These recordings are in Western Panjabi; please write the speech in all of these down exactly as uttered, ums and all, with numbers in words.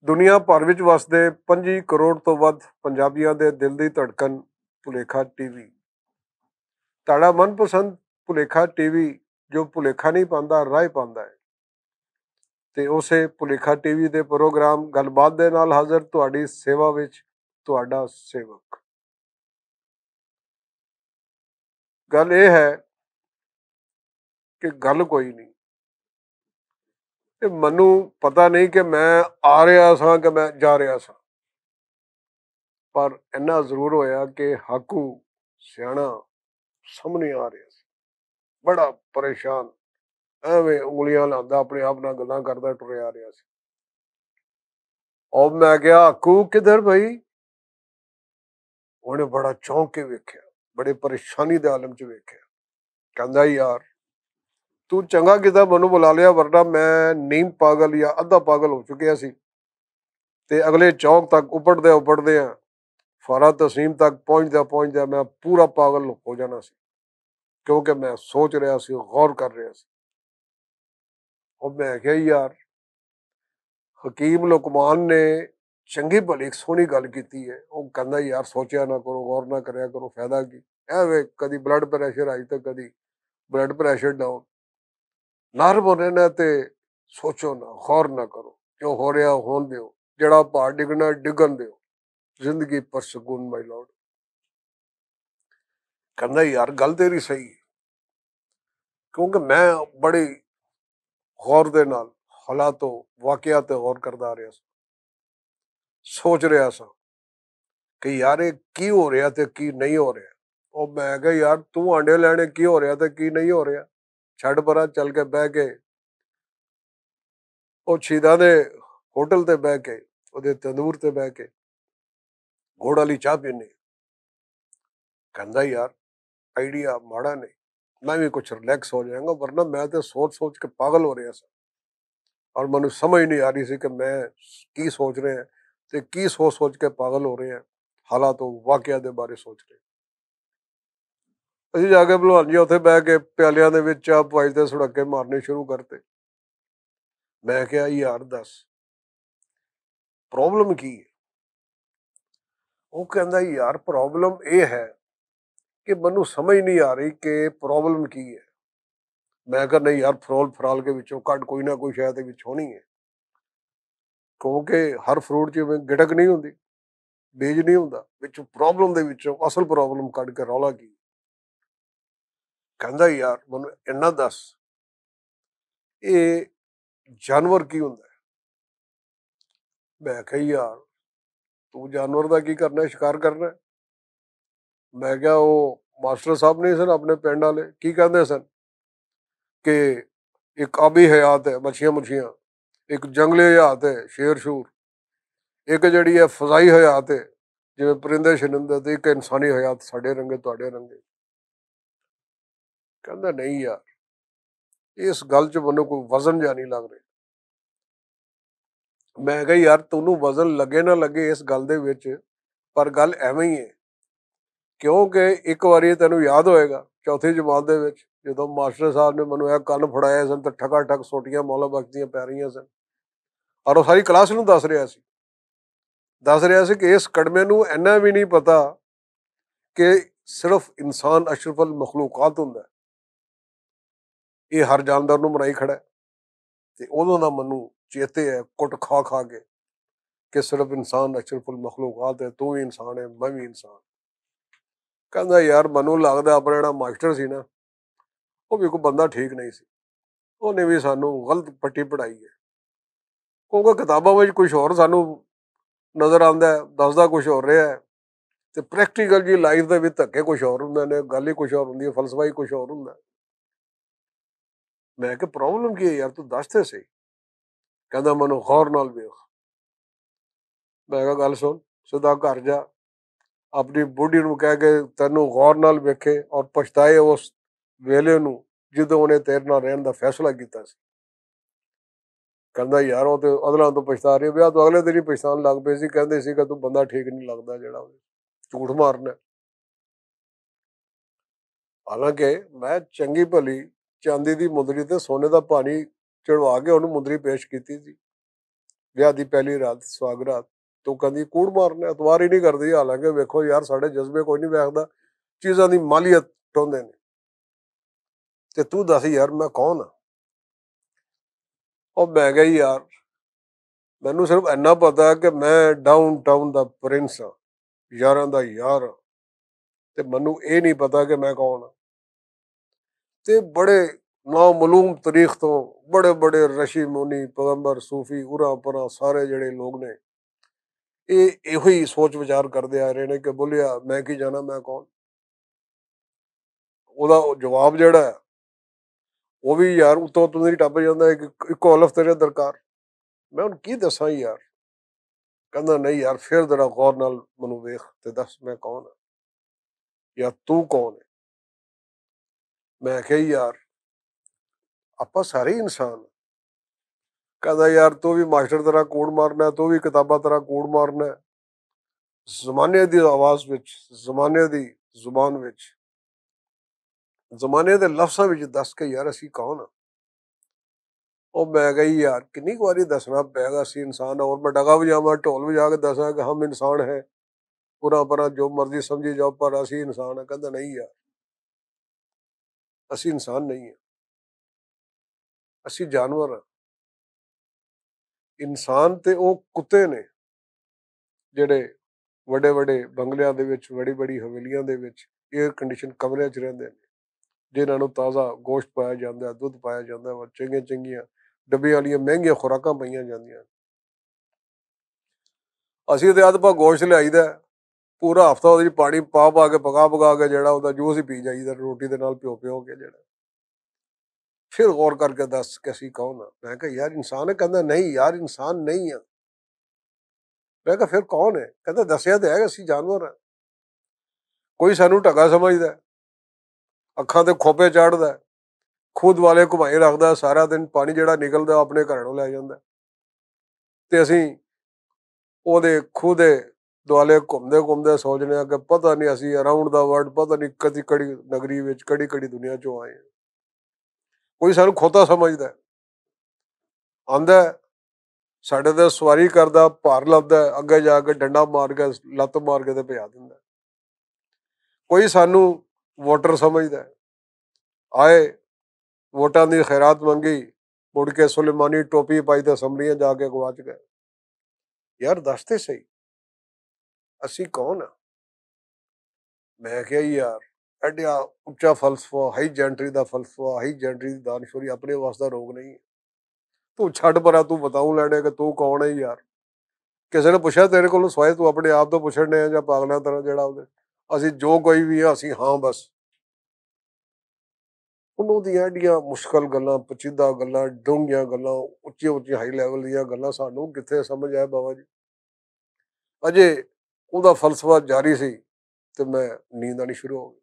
دنیا بھر وچ وسدے پنجی کروڑ توں ودھ پنجابیاں دے دل دی دھڑکن، پلیکھا ٹی وی۔ تہاڈا من پسند پلیکھا ٹی وی، جو پلیکھا نہیں پاندا، راہ پاندا ہے۔ تے اسے پلیکھا ٹی وی دے پروگرام گل بات دے نال حاضر تہاڈی سیوا وچ تہاڈا سیوک۔ گل اے ہے کہ گل کوئی نہیں۔ تے مینوں پتہ نہیں کہ میں آ رہیا ساں کہ میں جا رہیا ساں، پر اینا ضرور ہویا کہ حقو سیانا سامنے آ رہیا سی، بڑا پریشان، ایویں انگلیاں لاندا اپنے آپ نال گلاں کردا ٹریا رہیا سی۔ او میں کہیا، "حقو، کدھر بھائی؟" انہیں بڑا چونک کے ویکھیا، بڑے پریشانی دے عالم چ ویکھیا۔ کہندا، "یار، تو چنگا کیتا مینوں بلا لیا، ورنہ میں نیم پاگل یا ادھا پاگل ہو چکیا سی۔" تے اگلے چوک تک اپڑدے اپڑدے فارا تسیم تک پہنچدا پہنچدا میں پورا پاگل ہو جانا سی، کیونکہ میں سوچ رہیا سی، غور کر رہیا سی۔ اور میں کہیا، یار، حکیم لقمان نے چنگی بھلی ایک سونی گل کیتی ہے۔ وہ کہندا، یار، سوچیا نہ کرو، غور نہ کریا کرو، فائدہ کی؟ ایویں کدی بلڈ پریشر آئی تے کدی بلڈ پریشر ڈاؤن۔ نرم رہنا تے سوچو نہ، غور نہ کرو، جو ہو رہیا ہون دیو، جڑا پہاڑ ڈگنا ڈگن دیو۔ زندگی پر سکون، مائی لارڈ۔ کہندا، یار، گل تیری صحیح ہے، کیونکہ میں بڑی غور دے نال حالات و واقعات تے غور کردا آ رہیا سا، سوچ رہیا سا کہ یار، یہ کی ہو رہیا تے کی نہیں ہو رہیا۔ او میں کہا، یار، تو آنڈے لینے کی ہو رہیا تے کی نہیں ہو رہیا؟ چھڈ پرا، چل کے بہ کے او شہیداں دے ہوٹل تے بہ کے، اودے تندور تے بہ کے گڑ والی چاہ پینے۔ کہندا، یار، آئیڈیا ماڑا نہیں، میں بھی کچھ ریلیکس ہو جائیں گا، ورنہ میں تے سوچ سوچ کے پاگل ہو رہیا سا۔ اور مینوں سمجھ نہیں آ رہی سی کہ میں کی سوچ رہے ہیں تے کی سوچ سوچ کے پاگل ہو رہے ہیں، حالات و واقعہ دے بارے سوچ رہے ہیں۔ اسی جا کے بھلوان جی اتھے بہ کے پیالیاں دے وچ چاہ پوائی تے سڑکے مارنے شروع کرتے۔ میں کہیا، یار، دس، پرابلم کی ہے؟ وہ کہندا، یار، پرابلم اے ہے کہ مینوں سمجھ نہیں آ رہی کہ پرابلم کی ہے۔ میں کہا، نہیں یار، فرول فرال کے وچوں کٹ کوئی نہ کوئی شاید وچ ہونی ہے، کیونکہ ہر فروٹ چ میں گٹک نہیں ہوندی، بیج نہیں ہوندا، وچوں پرابلم دے وچوں اصل پرابلم کٹ کے رولا کی؟ کہندا، یار، مینوں اینا دس، اے جانور کی ہوندا ہے؟ میں کہا، یار، تو جانور دا کی کرنا ہے؟ شکار کرنا ہے؟ میں کہا، او ماسٹر صاحب نہیں سن اپنے پنڈ والے، کی کہندے سن کہ ایک آبی حیات ہے، مچھیاں مچھیاں، ایک جنگلی حیات ہے، شیر شور، ایک جڑی ہے فضائی حیات ہے، جویں پرندے شرندے، تے ایک انسانی حیات، ساڈے رنگے، تہاڈے رنگے۔ کہندا، نہیں یار، اس گل چ مینوں کوئی وزن جا نہیں لگ رہا۔ میں کہا، یار، تینوں وزن لگے نہ لگے اس گل دے وچ، پر گل ایویں ہی ہے، کیونکہ ایک واری تینوں یاد ہوئے گا، چوتھی جماعت دے وچ جدوں ماسٹر صاحب نے مینوں ایک کن فڑایا سن تے ٹھکا ٹھک سوٹیاں مولا بخش دیاں پی رہیاں سن، اور وہ ساری کلاس نوں دس رہیا سی، دس رہیا سی کہ اس کڑمے نوں اینا بھی نہیں پتا کہ صرف انسان اشرف المخلوقات ہوندا ہے، یہ ہر جاندار نوں بنائی کھڑا ہے۔ تے اودوں دا مینوں چیتے ہے، کٹ کھا کھا کے، کہ صرف انسان اشرف المخلوقات ہے، تو بھی انسان ہے، میں بھی انسان۔ کہندا، یار، مینوں لگدا اپنا جڑا ماسٹر سی نا، وہ بھی کوئی بندہ ٹھیک نہیں سی، انہیں بھی سانوں غلط پٹی پڑھائی ہے، کیونکہ کتاباں وچ کچھ ہور سانوں نظر آندا ہے، دسدا کچھ ہور رہیا ہے، تے پریکٹیکل جی لائف دے وچ دھکے کچھ ہور ہوندے نے، گل ہی کچھ ہور ہوندی ہے، فلسفہ ہی کچھ ہور ہوندا ہے۔ میں کہ پرابلم کی ہے یار، تو دس تے صحیح۔ کہندا، مینوں غور نال ویکھ۔ میں کہا، گل سن، سدا گھر جا، اپنی بوڈی نوں کہہ کے تینوں غور نال ویکھے اور پچھتائے اس ویلے نوں جدوں انہیں تیرے نال رہن دا فیصلہ کیتا سی۔ کہندا، یار، وہ تے ادلاں تو پچھتا رہی، ویاہ تو اگلے دن ہی پچھتان لگ پئے سی، کہندے سی کہ تو بندہ ٹھیک نہیں لگدا، جڑا جھوٹ مارنا ہے۔ حالانکہ میں چنگی بھلی چاندی دی مندری تے سونے دا پانی چڑھوا کے انہوں مندری پیش کیتی سی۔ ویاہ دی پہلی رات، سواگ رات، تو کہندی کوڑ مارنا، اتوار ہی نہیں کردی۔ حالانکہ ویکھو یار، ساڈے جذبے کوئی نہیں ویکھدا، چیزاں دی مالیت ٹوندے نے۔ تے تو دس یار، میں کون ہاں؟ او میں کہیا یار، مینوں صرف اینا پتا ہے کہ میں ڈاؤن ٹاؤن دا پرنس ہاں، یاراں دا یار ہاں، تے مینوں اے نہیں پتا کہ میں کون ہاں۔ تے بڑے نامعلوم تاریخ تو بڑے بڑے رشی مونی، پیغمبر، صوفی، اراں پراں سارے جڑے لوگ نے، اے ایہو ہی سوچ وچار کردے آ رہے نے کہ بولیا، میں کی جانا، میں کون؟ اودا جواب جڑا ہے، وہ بھی یار اتوں اتوں نہیں ٹپ جاندا، ایک، اکو الف تیرے درکار۔ میں ہن کی دساں یار؟ کہندا، نہیں یار، پھر ذرا غور نال مینوں ویکھ تے دس، میں کون ہاں؟ یا تو کون ہے؟ میں کہیا یار، آپاں سارے ہی انسان ہاں۔ کہندا، یار، تو بھی ماسٹر طرح کوڑ مارنا ہے، تو بھی کتاباں طرح کوڑ مارنا ہے۔ زمانے دی آواز وچ، زمانے دی زبان وچ، زمانے دے لفظاں وچ دس کے یار، اسی کون ہاں؟ او میں کہی، یار، کنی واری دسنا پے گا، اسی انسان ہاں؟ اور میں ڈگا وجاواں، ڈھول وجا کے دساں کہ ہم انسان ہیں، پورا پرا جو مرضی سمجھی جاؤ، پر اسی انسان ہاں؟ کہندا، نہیں یار، اسی انسان نہیں ہاں، اسی جانور ہاں۔ انسان تے او کتے نے جڑے وڈے وڈے بنگلیاں دے وچ، وڈی وڈی حویلیاں دے وچ، ایئر کنڈیشن کمریاں چ رہندے نے، جنہاں نوں تازہ گوشت پایا جاندا ہے، دودھ پایا جاندا ہے، اور چنگیاں چنگیاں ڈبیاں والیاں مہنگیاں خوراکاں پائیاں جاندیاں۔ اسی تے ادھ پا گوشت لے آئی دا ہے، پورا ہفتہ اودے وچ پانی پا پا کے، پکا پکا کے، جڑا اوندا جوس ہی پی جائی دا، روٹی دے نال پیو پیو کے جڑا۔ پھر غور کر کے دس کہ اسی کون ہاں؟ میں کہا، یار، انسان ہے؟ کہندا، نہیں یار، انسان نہیں ہاں۔ میں کہا، پھر کون ہے؟ کہندا، دسیا تے ہے کہ اسی جانور ہاں۔ کوئی سانو ٹگا سمجھدا ہے، اکھاں تے کھوپے چاڑھدا ہے، کھود والے گھمائی رکھدا ہے، سارا دن پانی جڑا نکلدا ہے، اپنے گھراں نوں لے جاندا ہے۔ تے اسی اوہدے کھود دے دوالے گھمدے گھمدے سوچنے آں کہ پتہ نہیں اسی اراؤنڈ دا ورلڈ، پتہ نہیں کدی کڑی نگری وچ، کڑی کڑی دنیا چوں آئے ہیں۔ کوئی سانوں کھوتا سمجھدا ہے، آندا ہے، ساڈے تے سواری کردا، بھار لبدا ہے، اگے جا کے ڈنڈا مار کے، لت مار کے تے بھجا دیندا ہے۔ کوئی سانوں ووٹر سمجھدا ہے، آئے، ووٹاں دی خیرات منگی، مڑ کے سلیمانی ٹوپی پائی تے اسمبلیاں جا کے گواچ گئے۔ یار، دس تے صحیح، اسی کون ہاں؟ میں کہیا، یار، ایڈیا اچا فلسفہ، ہائی جینٹری دا فلسفہ، ہائی جینٹری دی دانشوری اپنے واسطے روک نہیں ہے۔ تو چھڈ پرا، تو بتاؤں لینے کہ تو کون ہے یار؟ کسے نے پوچھا تیرے کولوں سوائے تو اپنے آپ تو پوچھنے ہیں یا پاگلاں طرح جڑا ہوندے؟ اسی جو کوئی بھی ہے، اسی ہاں بس۔ انہوں دیاں ایڈیاں مشکل گلاں، پچیدہ گلاں، ڈونگیاں گلاں، اچیاں اچیاں ہائی لیول دیاں گلاں سانوں کتھے سمجھ آئے بابا جی؟ اجے اوندا فلسفہ جاری سی تے میں نیند آنی شروع ہو گئی۔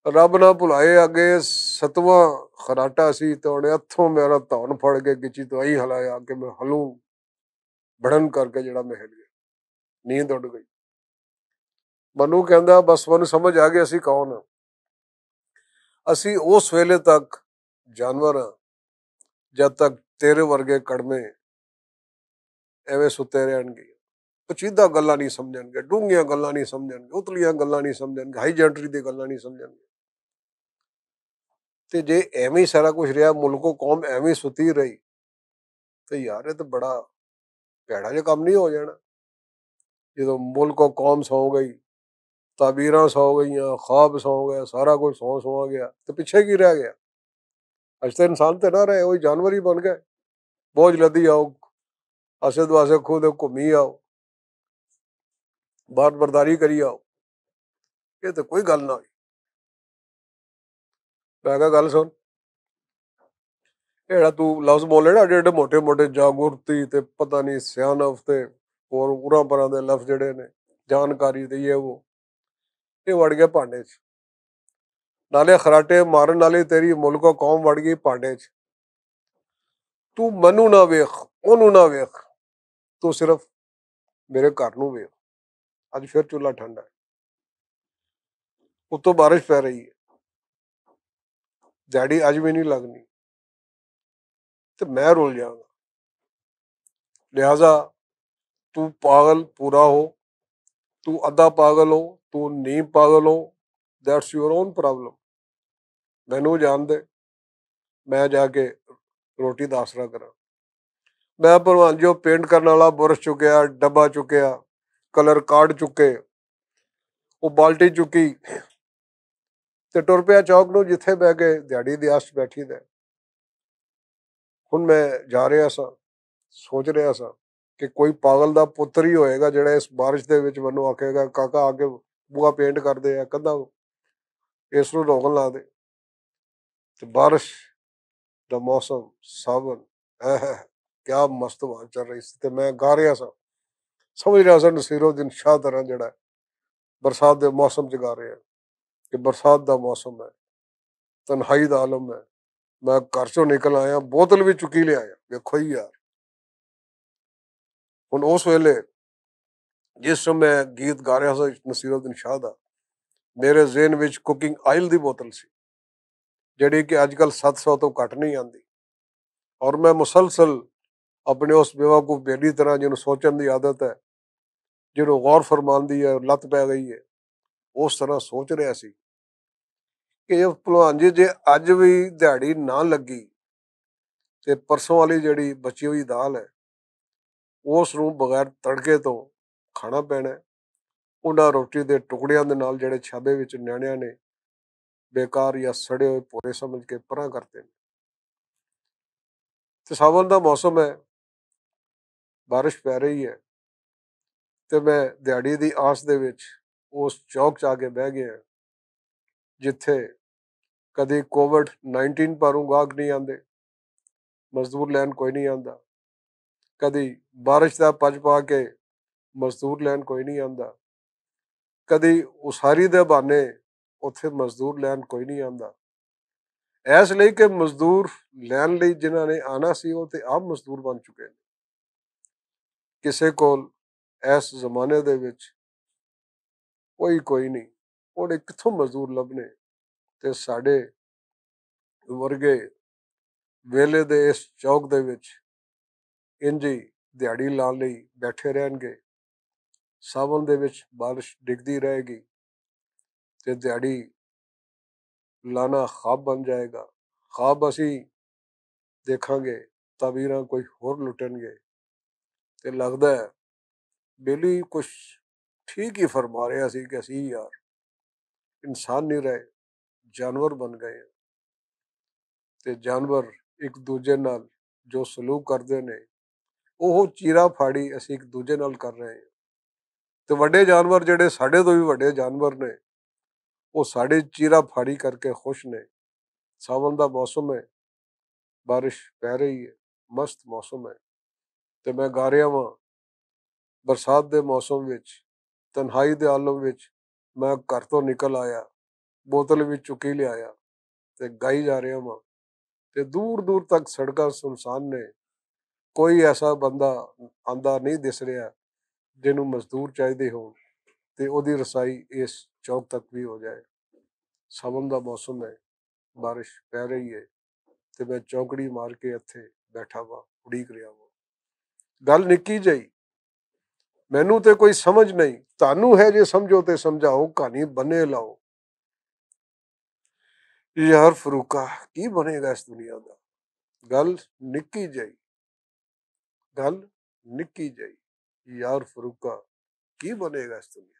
رب نہ بھلائے، اگے ستواں خراٹا سی تے انہیں ہتھوں میرا دھون پھڑ کے گچی تو ایں ہلایا کہ میں ہلوں، بڑن کر کے جڑا میں ہل گیا، نیند اڈ گئی۔ منو کہندا، بس منو سمجھ آ گیا اسی کون ہاں۔ اسی اس ویلے تک جانور ہاں، جد تک تیرے ورگے کڑمے ایویں ستے رہن گے، پچیدہ گلاں نہیں سمجھن گے، ڈونگیاں گلاں نہیں سمجھن گے، اتلیاں گلاں نہیں سمجھن گے، ہائی جنٹری دی گلاں نہیں سمجھن گے۔ تے جے ایویں سارا کچھ رہیا، ملک و قوم ایویں ستی رہی، تے یار، اے تے بڑا پیڑا جا کم نہیں ہو جانا؟ جدوں ملک و قوم سو گئی، تعبیراں سو گئیاں، خواب سو گئے، سارا کچھ سو سوا گیا، تے پچھے کی رہ گیا؟ اج تے انسان تے نہ رہے، وہی جانور ہی بن گئے۔ بوجھ لدی آؤ، آسے دواسے کھو دے گھمی آؤ، بات برداری کری آؤ، یہ تے کوئی گل نہ ہوئی۔ میں کہا، گل سن، یہ جڑا تو لفظ بولے نا، ایڈے ایڈے موٹے موٹے جاگرتی تے پتہ نہیں سیانف تے اور اراں پراں دے لفظ جڑے نے، جانکاری تے یہ وہ، یہ وڑ گیا پانڈے چ۔ نالے خراٹے مارن نالے تیری ملک و قوم وڑ گئی پانڈے چ۔ تو مینوں نہ ویکھ، اونوں نہ ویکھ، تو صرف میرے گھر نوں ویکھ۔ اج پھر چولہا ٹھنڈا ہے، اتوں بارش پے رہی ہے، دیہاڑی اج بھی نہیں لگنی، تے میں رول جاواں گا۔ لہذا تو پاگل پورا ہو، تو ادھا پاگل ہو، تو نیم پاگل ہو، دیٹس یور اون پرابلم۔ مینوں جان دے، میں جا کے روٹی دا آسرا کراں۔ میں بھلوان جی، او پینٹ کرن والا برش چکیا، ڈبا چکیا، کلر کارڈ چکے، او بالٹی چکی، تے ٹر پیا چوک نوں، جتھے بہ کے دیہاڑی دی آس بیٹھی دے۔ ہن میں جا رہیا سا، سوچ رہیا سا کہ کوئی پاگل دا پتر ہی ہوئے گا جڑا اس بارش دے وچ مینوں آکھے گا، کاکا آ کے بوا پینٹ کر دے یا کدھا اس نوں روغن لا دے۔ تے بارش دا موسم، ساون، ہے ہے، کیا مست ہوا چل رہی سی۔ تے میں گا رہیا سا، سمجھ رہیا سا نصیر الدین شاہ طرح جڑا ہے، برسات دے موسم چ گا رہیا کہ برسات دا موسم ہے، تنہائی دا عالم ہے۔ میں گھر چوں نکل آیا، بوتل بھی چکی لے آیا۔ ویکھو ہی یار، ہن اس ویلے جس سمے گیت گا رہیا سا نصیر الدین شاہ دا، میرے ذہن وچ کوکنگ آئل دی بوتل سی، جڑی کہ اج کل ست سو تو گھٹ نہیں آندی۔ اور میں مسلسل اپنے اس بیوقوف بیلی طرح جنہوں سوچن دی عادت ہے، جنہوں غور فرمان دی ہے، لت پی گئی ہے، اس طرح سوچ رہیا سی کہ یہ بھلوان جی، جے اج بھی دیہاڑی نہ لگی تے پرسوں والی جڑی بچی ہوئی دال ہے، اس نوں بغیر تڑکے تو کھانا پینا ہے۔ انہاں روٹی دے ٹکڑیاں دے نال جڑے چھابے وچ نیانیاں نے بیکار یا سڑے ہوئے پورے سمجھ کے پراں کرتے نے۔ تے ساون دا موسم ہے، بارش پی رہی ہے، تے میں دیہاڑی دی آس دے وچ اس چوک چ آ کے بہ گیا، جتھے کدی کووڈ نائنٹین پاروں گاہک نہیں آندے، مزدور لین کوئی نہیں آندا، کدی بارش دا پج پا کے مزدور لین کوئی نہیں آندا، کدی اساری دے بہانے اتھے مزدور لین کوئی نہیں آندا۔ ایس لئی کہ مزدور لین لئی جنہاں نے آنا سی، وہ تے آپ مزدور بن چکے نے۔ کسے کول ایس زمانے دے وچ کوئی کوئی نہیں، اوڑے کتھوں مزدور لبنے؟ تے ساڈے ورگے ویلے دے اس چوک دے وچ انجی دیہاڑی لان لئی بیٹھے رہن گے۔ ساون دے وچ بارش ڈگدی رہے گی تے دیہاڑی لانا خواب بن جائے گا۔ خواب اسی دیکھاں گے، تعبیراں کوئی ہور لٹن گے۔ تے لگدا ہے بیلی کچھ ٹھیک ہی فرما رہیا سی کہ اسی یار انسان نہیں رہے، جانور بن گئے ہیں۔ تے جانور ایک دوجے نال جو سلوک کردے نے، وہ چیرا پھاڑی اسی ایک دوجے نال کر رہے ہیں۔ تے وڈے جانور جڑے ساڈے تو بھی وڈے جانور نے، وہ ساڈے چیرا پھاڑی کر کے خوش نے۔ ساون دا موسم ہے، بارش پی رہی ہے، مست موسم ہے۔ تے میں گا رہیا واں، برسات دے موسم وچ، تنہائی دے عالم وچ، میں گھر تو نکل آیا، بوتل وچ چکی لے آیا تے گائی جا رہیا واں۔ تے دور دور تک سڑکاں سنسان نے، کوئی ایسا بندہ آندا نہیں دس رہیا جنوں مزدور چاہیدے ہون تے اودی رسائی اس چوک تک بھی ہو جائے۔ ساون دا موسم ہے، بارش پی رہی ہے تے میں چونکڑی مار کے اتھے بیٹھا واں، اڈیک رہیا واں۔ گل نکی جئی، مینوں تے کوئی سمجھ نہیں، تانوں ہے جے سمجھو تے سمجھاؤ، کہانی بنے لاؤ۔ یار فروقہ، کی بنے گا اس دنیا دا؟ گل نکی جئی، گل نکی جئی۔ یار فروقہ، کی بنے گا اس دنیا؟